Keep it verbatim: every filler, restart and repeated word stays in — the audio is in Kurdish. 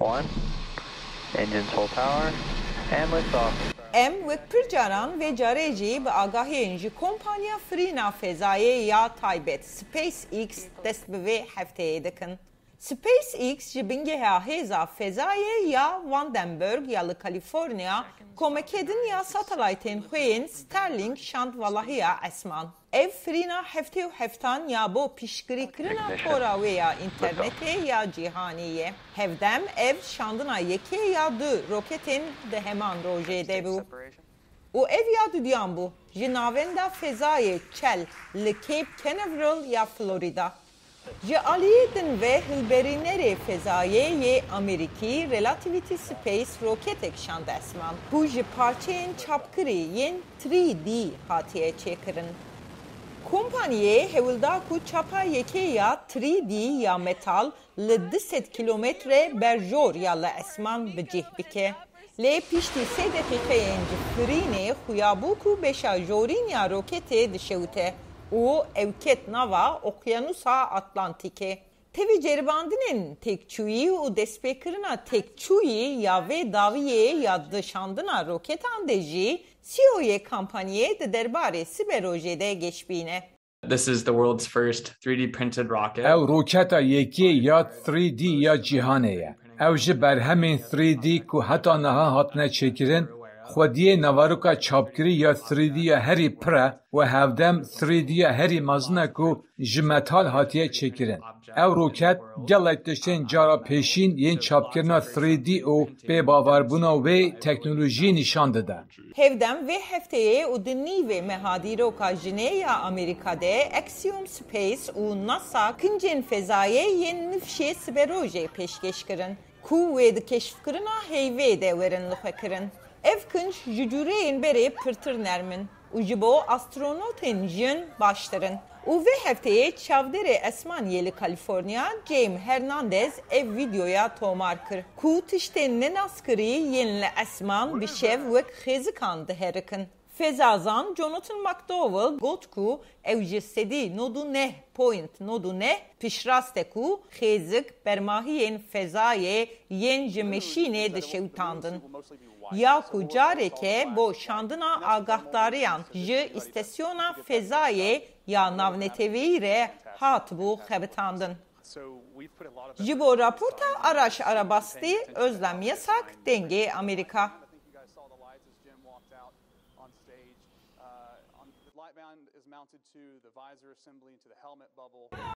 One. Engines full power. And liftoff. Em wek pir caran vê carê jî bi agahiyên ji kompanya firîna fezayê ya taybet SpaceX dest bi vê hefteyê dikin. SpaceX ji bingeha hêza fezayê ya Vandenberg ya li California komeke din ya satelaytên xwe yên Starlink şand valahiya esman. Ev firîna heftê û heftan ya bo piştgirîkirina tora wê ya înternetê ya cîhanê ye. Hevdem ev şandina yekê ya du roketên di heman rojê de bû. Û ev ya dudiyan bû ji Navenda Fezayê Çel li Cape Canaveral ya Florida. Ji aliyê din ve hilberînerê fezayê yê Amerîkî Relativity Space roketek şand esman ku ji parçeyên çapkirî yên three D hatiye çêkirin. Kompaniyê hewil da ku çapa yekê ya three D ya metal li du sed kîlometre berjor ya li esman bi cih bike. Lê piştî sê deqîqeyên ji firînê xuya bû ku beşa jorîn ya roketê dişewite û ew ket nava Okyanusa Atlantîkê. Tevî ceribandinên têkçûyî û destpêkirina têkçûyî ya vê dawiyê ya di şandina roketan de jî C E O yê kampanyê di derbarê siberojê de geş bîne. This is the world's first three D printed rocket. Ew roketa yekê ya three D ya cîhanê ye. Ew ji berhemên three D ku heta niha hatine çêkirin, xwediyê naveroka çapkirî ya three D ya herî pir e û hevdem three D ya herî mezin e ku ji metal hatiye çêkirin. Ew roket gelek tiştên cara pêşîn yên çapkirina three D û pêbavarbûna wê teknolojiyê nîşan dide. Hevdem vê hefteyê û di nîvê meha dîroka jinê ya Amerîka de Axiom Space û NASA kincên fezayê yên nifşê siberojê pêşkêş kirin ku wê di keşfkirina heyvê de werin lixwekirin. Ev kinc ji cûreyên berê pirtir nerm in û ji bo astronotên jin baştir in. Û vê hefteyê çavdêrê esmaniyê li California James Hernandez ev vîdeoya tomar kir ku tiştên nenaskirî yên li esman bi şev wek xêzikan diherikin. Fezazan Jonathan McDowell got ku ew ji sedî nod û neh point nod û neh piştrast e ku xêzik bermahiyên fezayê yên ji meşînê dişewitandin, ya ku careke bo şandina agahdariyan ji îstesyona fezayê ya navneteweyî re hatibû xebitandin. Ji bo raporta Araş Arabastî, Özlem Yasak, Dengê Amerîka. Light band is mounted to the visor assembly, to the helmet bubble.